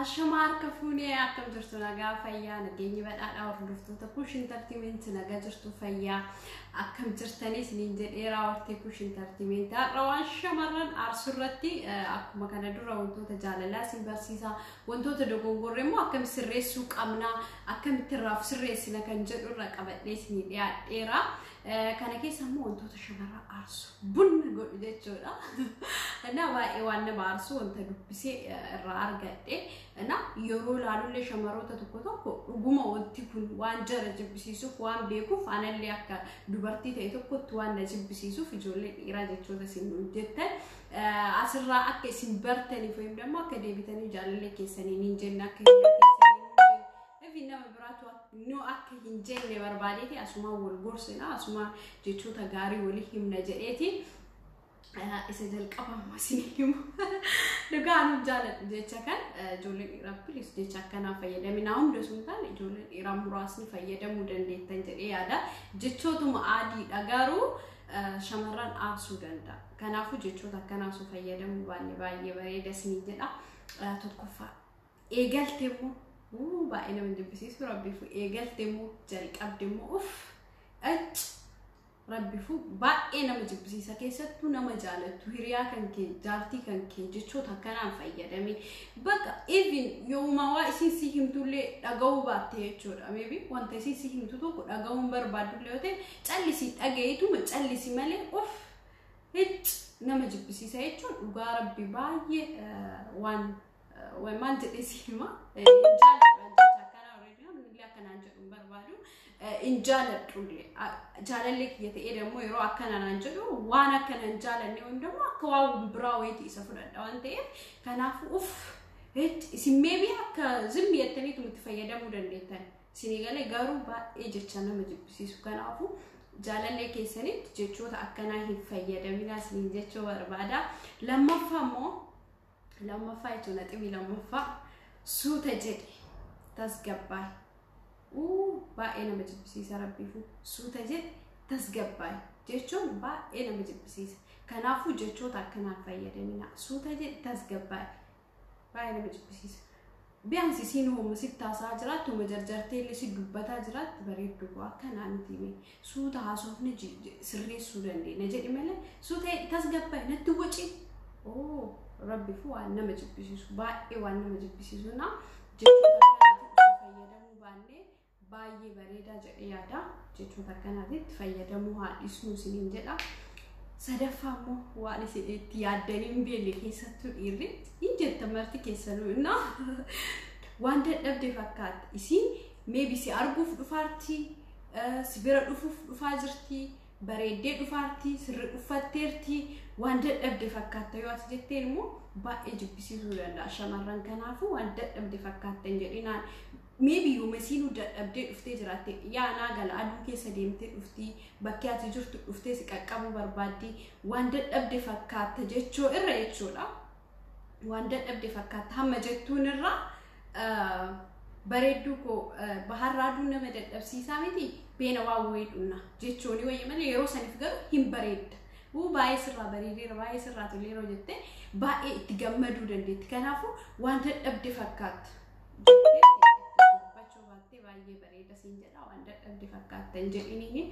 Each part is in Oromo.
Ashamaa, harka fuunee, akkam jirtu? Nagaa, fayyaa, nageenyi badhaadhaa? Hordoftoota Kush Entertainment, nagaa jirtu, fayyaa, akkam jirtanii isiniin jedheera. Hortee Kush Entertainment har'a waan shamarran aarsuu irratti, akkuma kana dura wantoota jaalalaa isin barsiisa, wantoota dogongorre immoo akkam sirreessuu qabna, akkamitti irraaf sirreessina kan jedhu irra qabadhee isinii dhiyaadheera. Kana keessa immoo wantoota shamarran aarsu bunna godhu jechuudha. Na baay'ee waan nama aarsu wanta dubbisee irraa argadhe. Na yeroo ilaalullee shamaroota tokko tokko dhuguma wanti kun waan jara jibbisiisuuf, waan beekuuf, anallee akka dubartii ta'e tokkotti waan na jibbisiisuuf, ijoollee dhiiraa jechoota isin jettan asirraa akka isin bartaniif yookiin immoo akka deebitanii jaalallee keessanii hin jenne, akka hiriyaa keessanii hin jenne, nama biraatu nu akka hin jenne barbaadeeti, asumaan wal gorsina, asumaan jechoota gaarii walii himna jedheeti. Isa jalqaba ammoo isin himu. Dhugaa nu jaaladhu jecha kan ijoolleen dhiiraa, please, jecha akkanaa fayyadaminaa. Hunda sun taane, ijoolleen dhiiraa muraasni fayyadamuu dandeettan jedhee yaada. Jechootuma adiidha, garuu shamarran aarsuu danda'a. Kanaafuu jechoota akkanaa osoo fayyadamuu baanne baay'ee bareeda isinii jedha. Tokkoffaa, eegalte immoo, baay'ee nama jibbisiisu, rabbiifu, eegalte immoo, jalqabde immoo, uff, ach, rabbifu, baay'ee nama jibbisiisa. Keessattuu nama jaalattu, hiriyaa kan kee, jaartii kan kee jechoota akkanaan fayyadame, bakka even yooma waa isin si himtullee dhaga'uu baatte jechuudha. Maybe wanta isin si himtu tokko dhaga'uu hin barbaadullee yoo ta'e, callisii dhaga'iituma callisi malee, uff, hicc, nama jibbisiisa jechuun dhugaa rabbi baay'ee waan maal jedhee si hima, hin jaalladhu jecha akkanaa. Already namni akkanaan jedhu hin barbaadu, hin jaaladhullee. Jaalallee kiyya ta'ee immoo yeroo akkana naan jedhu, waan akkana hin jaalanne yookiin immoo akka waan biraa wayiiti isa fudhadha waan ta'eef, kanaafuu uff, isin maybe akka zimmi jettaniitu itti fayyadamuu dandeettan. Isinii galee? Garuu baay'ee jecha nama jibbisiisu. Kanaafuu jaalallee keessanitti jechoota akkanaa hin fayyadaminaa isiniin jechuu barbaada. Lammaffaa immoo, lammaffaa jechuun naxibii lammaffaa, suuta jedhe, tasgabbaa'e. Baay'ee nama jibbisiisa, rabbiifu, suuta jedhe, tasgabbaa'e jechuun baay'ee nama jibbisiisa. Kanaafuu jechoota akkanaan fayyadaminaa. Suuta jedhe, tasgabbaa'e, baay'ee nama jibbisiisa. Biyyaansi isiin hooma sitti haasa'aa jiraatti, hooma jarjartee illee si dubbataa jiraatti, bareeddu koo, akkanaa miti mee, suuta haasofne sirreessuu dandeenya jedhi malee, suuta, tasgabbaa'e, natti waci. Oo, rabbifu, waan nama jibbisiisu, baay'ee waan nama jibbisiisu. Na jechoota akkanaatiin osoo fayyadamuu baannee baay'ee bareedaa jedhee yaada. Jechoota akkanaatitti fayyadamuu haa dhiisnu isiniin jedha. Sadaffaa immoo waan isin itti yaaddanii hin beekne, keessattuu dhiirri hin jettan marti keessanuu, innaa waan dadhabde fakkaata. Isiin maybe si arguuf dhufaarti, si bira dhufuuf dhufaa jirti, bareeddee dhufaarti, sirri uffatteerti, waan dadhabde fakkaatta yoo ati jetteen immoo baay'ee jibbisiisuu danda'a shamarran. Kanaafuu waan dadhabde fakkaatta hin jedhinaan. Maybe yooma isiinuu dadhabdee dhuftee jiraatte, yaa naa gala, aduu keessa deemtee dhuftii, bakkee ati jirtu dhuftee si qaqqabuu barbaaddi, waan dadhabde fakkaatta jechuu irra jechuudha. Waan dadhabde fakkaatta hamma jettuun irra, bareedduu koo, baharraa aduun nama dadhabsiisaa miti, beena waan wayii dhunna jechuuni wayya malee, yeroo saniif garuu hin bareedda. Uu, baay'ee sirraa bareedeera, baay'ee sirraa toleera jettee baay'ee itti gammaduu dandeetti. Kanaafuu waan dadhabde fakkaatta jettee dubbachuu baattee baay'ee bareeda siin jedha. Waan dadhabde fakkaatta hin jedhiniini.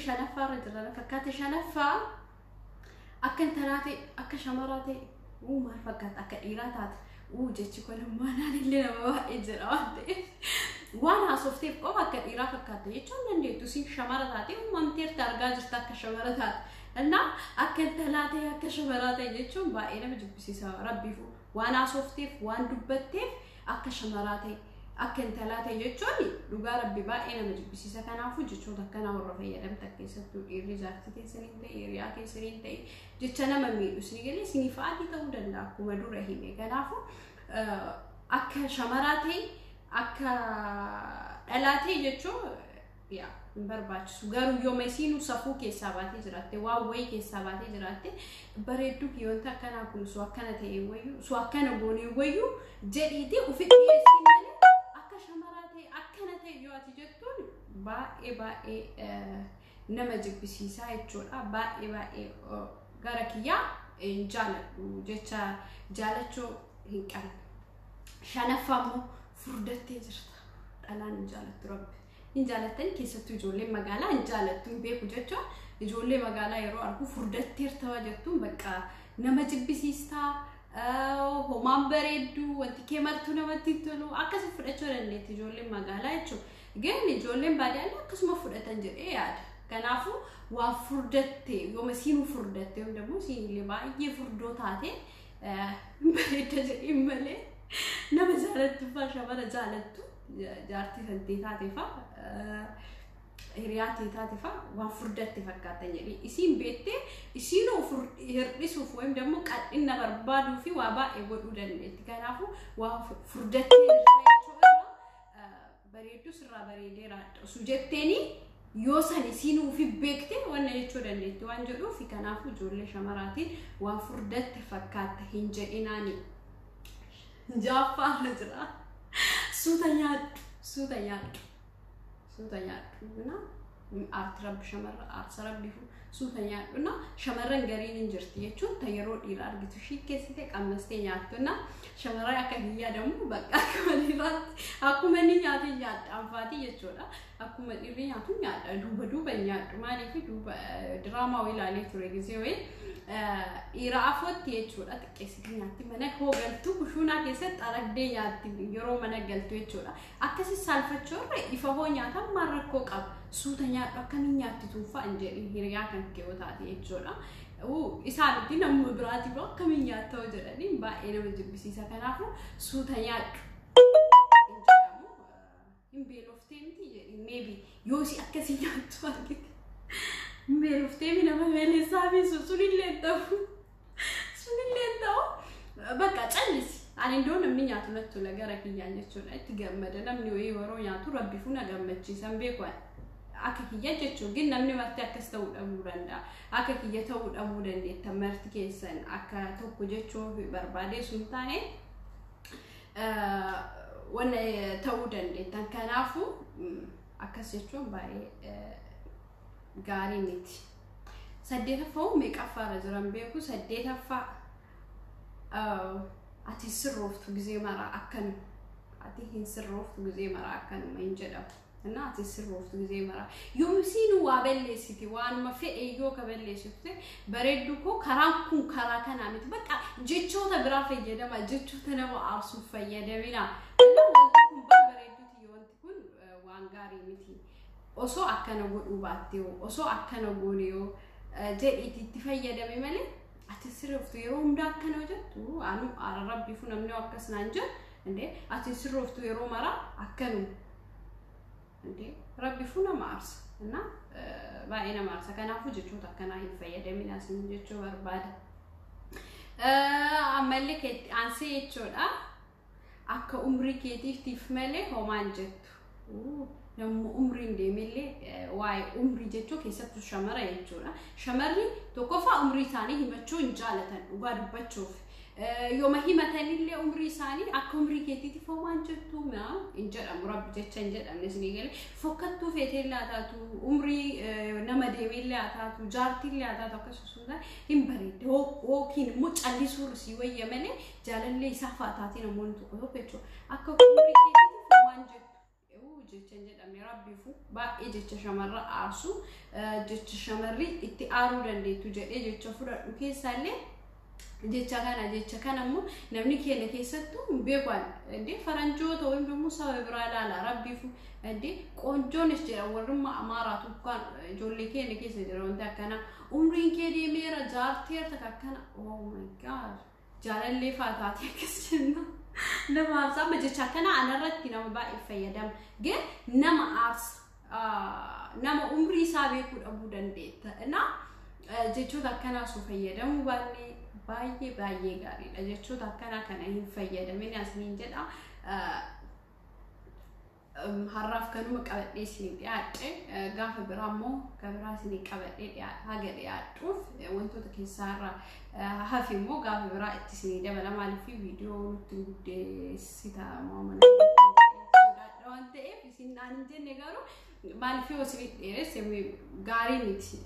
Shanaffaa irra jira fakkaate. Shanaffaa, akka intalaa ta'e, akka shamaraa ta'e, uu, maal fakkaata, akka dhiiraa taate. Uu, jechi kun immoo anaan illee nama baay'ee jira waan ta'eef, waan haasofteef qofa akka dhiiraa fakkaatta jechuun dandeettu. Siin shamara taate uumamteerta, argaa jirta akka shamara taate. Innaa akka intalaa ta'e, akka shamaraa ta'e jechuun baay'ee nama jibbisiisa, rabbiifu. Waan haasofteef, waan dubbatteef akka shamaraa ta'e, akka intalaa ta'e jechuun dhugaa rabbi baay'ee nama jibbisiisa. Kanaafuu jechoota akkanaa warra fayyadamtan, keessattuu dhiirri, jaartii keessaniin ta'e, hiriyaa keessaniin ta'e, jecha nama miidhu isinii galee isiniif adii ta'uu danda'a akkuma dura hime. Kanaafuu akka shamaraa ta'e, akka dhalaa ta'e jechuun yaa hin barbaachisu. Garuu yooma isiinuu safuu keessaa baatee jiraatte, waan wayii keessaa baatee jiraatte, bareedduu kiyyoota, akkanaa kun su akkana ta'e wayyuu, su akkana goonee wayyuu jedhiitii ofi dhiyeessii malee, akka shamaraa ta'e, akkana ta'e yoo ati jettuun baay'ee baay'ee nama jibbisiisaa jechuudha. Baay'ee baay'ee gara kiyyaa hin jaaladhu, jecha jaalachuu hin qabne. Shanaffaa immoo furdattee jirta. Dhalaan hin jaalattu rabbi. Hin jaalattan keessattuu ijoolleen magaalaa hin jaalattu hin beeku jechuun ijoollee magaalaa yeroo argu furdatteerta jettuun bakka nama jibbisiistaa. Homaan bareedduu wanti kee martuu namatti tolu akkasuma fudhachuu dandeetti ijoolleen magaalaa jechuudha. Gani ijoolleen baadiyyaa akkasuma fudhatan jedhee yaada. Kanaafuu waan furdatte yooma siinuu furdatte yoom immoo siinillee baay'ee furdoo taate bareedda jedhee malee nama jaalattu fa'aa shamara jaalattu jaartii santee taate fa'aa hiriyaa tee taate fa'aa waan furdatte fakkaatan jedhee isiin beektee isiinuu hir'isuuf wayim immoo qal'ina barbaaduu fi waa baay'ee godhuu dandeetti. Kanaafuu waan furdattee jirta jechuudha. Bareedduu sirraa bareedeera osoo jetteeni yoo san isiinuu fi beekte wanna jechuu dandeetti waan jedhuuf kanaafuu ijoollee shamaraatiin waan furdatte fakkaatta hin jedhinaani. Ja'affaarra jira. Suuta nyaadhu, suuta nyaadhu, suuta nyaadhu. Na aarti rabbi shamarra aarsa rabbiifu suuta nyaadhu na shamarran gariin hin jirti jechuun ta yeroo dhiira argitu ishii keessatti qammastee nyaattu na shamarran akka kiyyaa dammoo bakka akkuma dhiiraatti akkuma inni nyaate nyaadha anfaatii jechuudha. Akkuma dhiirri nyaatu nyaadha duuba duuba nyaadhu maaliif duuba diraamaa wayii ilaalee ture gisee wayii dhiira afootti jechuudha xiqqeessitii nyaatti mana koo galtu kushuunaa keessatti xaragdee nyaatti yeroo mana galtu jechuudha. Akkasi saalfachuu irra ifa hoo nyaatan maal rakkoo qaba suuta nyaadhu akkamiin nyaatti tuunfaa hin jedhin hiriyaa kan kee taate jechuudha. Isaanitti namuma biraatiif akkamiin nyaatta hoo jedhanii baay'ee nama jibbisiisa. Kanaafuu suuta nyaadhu hin jedhamu. Hin beeloftee miti jedhi maybe yoo si akkasii nyaattu argite. Beeloftee mi nama beelessaa fi sunillee hin ta'u. Sunillee hin ta'u. Bakka callisi. Ani iddoo namni nyaatu natti tola gara kiyyaan jechuudha. Itti gammada namni wayii yeroo nyaatu rabbiifuu na gammachiisan beeku akka kiyya jechuun gin namni marti akkas ta'uu dhabuu danda'a. Akka kiyya ta'uu dhabuu dandeetta marti keessan akka tokko jechuun barbaadee sun taane wanna ta'uu dandeettan. Kanaafuu akkas jechuun baay'ee gaarii miti. Saddeetaffaa meeqaffaarra jiran beeku saddeetaffaa ati sirrooftu gizee maraa akkanuma ati hin sirrooftu gizee maraa akkanuma hin jedhamu. እና ati sirrooftu gizee maraa yoomisiinuu waa balleessiti waanuma fedhe yoo ka balleessite bareeddu koo karaan kun karaa kanaa miti bakka jechoota biraa fayyadama jechoota nama aarsuuf fayyadamina. Wanti kun bareedduti wanti kun waan gaarii miti. Osoo akkana godhuu baatte yoo osoo akkana goone yoo jedhiiti itti fayyadame malee ati sirrooftu yeroo hundaa akkana hojjettu anu aara rabbiifu namni akkas naan jedhu indee ati sirrooftu yeroo maraa akkanuma indee rabbiifu nama aarsa እና baay'ee nama aarsa. Kanaafuu jechoota akkanaa hin fayyadamin asin jechuu barbaada. Ammallee keetti aansee jechuudha akka umrii keetiif malee homaan jettu. Namni umriin deemillee waa'ee umrii jechuu keessattuu shamara jechuudha. Shamarri tokkoffaa umrii isaanii himachuu hin jaalatan dhugaa dubbachuuf. Yooma himatanillee umrii isaanii akka umrii keetiitiif homaan jettu hin jedhamu rabbi jecha hin jedhamne isinii galee fokkattuu feeteellee haa taatu umrii nama deemeellee haa taatu jaartiillee haa taatu akkasumas hin bareedde yookiin immoo callisuu sii wayya malee jaalallee isaa fa'aa taatee namoonni tokko tokko jechuudha. Akka umrii keetiitiif homaan jettu jecha hin jedhamne rabbiifu baay'ee jecha shamarra aarsu jecha shamarri itti aaruu dandeettu jedhee jecha fudhadhu keessaallee jecha kana immoo namni keenya keessattuu hin beeku indee faranjoota wayim immoo saba biraa ilaala rabbiifu indee qoonjoonis jedha warrummaa amaaraatu kan ijoollee keenya keessa jira wanti akkana umriin kee deemeera jaarteerta akkana oh my god jaalallee fa'aa taate akkas jenna. Nama aarsa amma jecha akkana anarratti nama baay'ee fayyadama gin nama aarsa nama umrii isaa beekuu dhabuu dandeetta na jechoota akkanaa suu fayyadamuu baannee baay'ee baay'ee gaariidha jechoota akkanaa kana hin fayyadamin asiniin jedha. Har'aaf kanuma qabadhee isinii dhiyaadhe gaafa biraa immoo kan biraa isinii qabadhee haga dhiyaadhuuf wantoota keessaarra hafe immoo gaafa biraa itti isinii dabala maaliif viidiyoo nutti guddeessita mana waan ta'eef isin naan hin jenne garuu maaliif yoo isinii dheeresse gaarii miti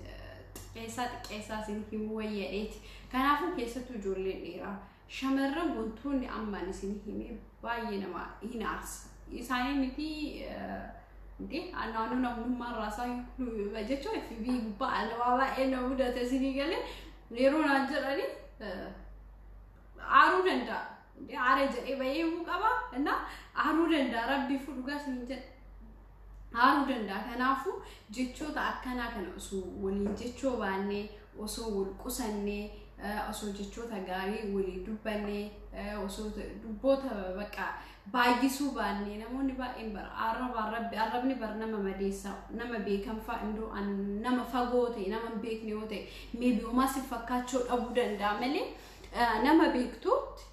xiqqeessaa xiqqeessaa isin himuu wayyadheeti. Kanaafuu keessattuu ijoolleen dhiiraa Shamarran wantoonni ammaan isin himee baay'ee nama hin aarsa. Isaanii miti naannoo namummaa irraa jechuun FB gubbaa waa baay'ee na mudate isinii galee yeroo naan jedhani aaruu danda'a. Aaree jedhee bahee himuu qaba. Aaruu danda'a rabbii dhugaa isiniin jedha. Aaruu danda'a. Kanaafuu jechoota akkanaa kana osoo waliin jechoo baannee, osoo wal qusannee, osoo jechoota gaarii walii dubbannee, osoo dubboota bakka baay'isuu baannee, namoonni baay'een bara arraba arrabni bara nama madeessa, nama beekan fa'a indoo nama fagoo ta'e, nama hin beekne yoo ta'e maybe homaa si fakkaachuu dhabuu danda'a malee nama beektutti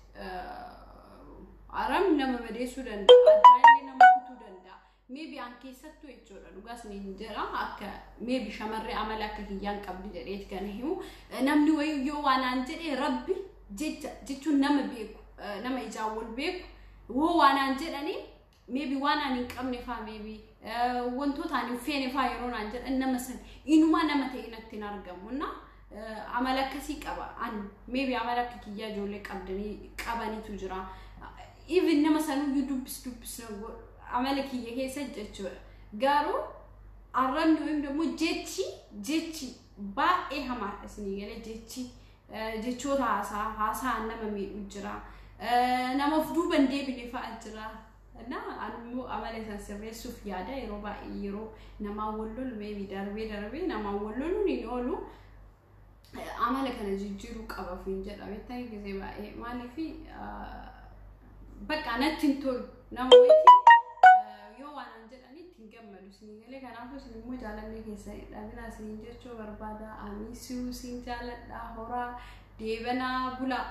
arrabni nama madeessuu danda'a, addaallee nama kutuu danda'a. Maybe an keessattuu jechuudha, dhugaas ni jedha, akka maybe shamarree amala akka kiyyaan qabdi jedheeti kana himu. Namni wayii yoo waan aan jedhe, rabbi jecha jechuun nama beeku, nama ijaan wal beeku woo waan aan jedhanii, maybe waan aan hin qabne faa, maybe wantoota aan hin feene faa yeroo naan jedhan, nama san inumaa nama ta'e natti hin argamu. Na amala akkasii qaba an. Maybe amala akka kiyyaa ijoollee qabdanii qabanitu jira. Even nama sanuyyuu dubbis dubbis amala kiyya keessa jechuudha. Garuu arrabni yookiin immoo jechi baay'ee hamaadha isinii galee. Jechi jechoota haasaa haasaan nama miidhu jira. Nama of duuba hin deebine fa'a jira. Na immoo amala san sirreessuuf yaada. Yeroo baay'ee yeroo namaan wal lolu, maybe darbee darbee namaan wal loluun hin oolu. Amala kana jijjiiruu qaba ofiin jedha beektaa gisee baay'ee. Maaliif bakka natti hin tolu nama wayitii yoo waan an jedhanii ittiin gammadu isinii galee. Kanaafuu isin immoo jaalallee keessanii dhabinaa isiniin jechuu barbaada. Aniisuu isin jaaladha, horaa deebanaa bulaa.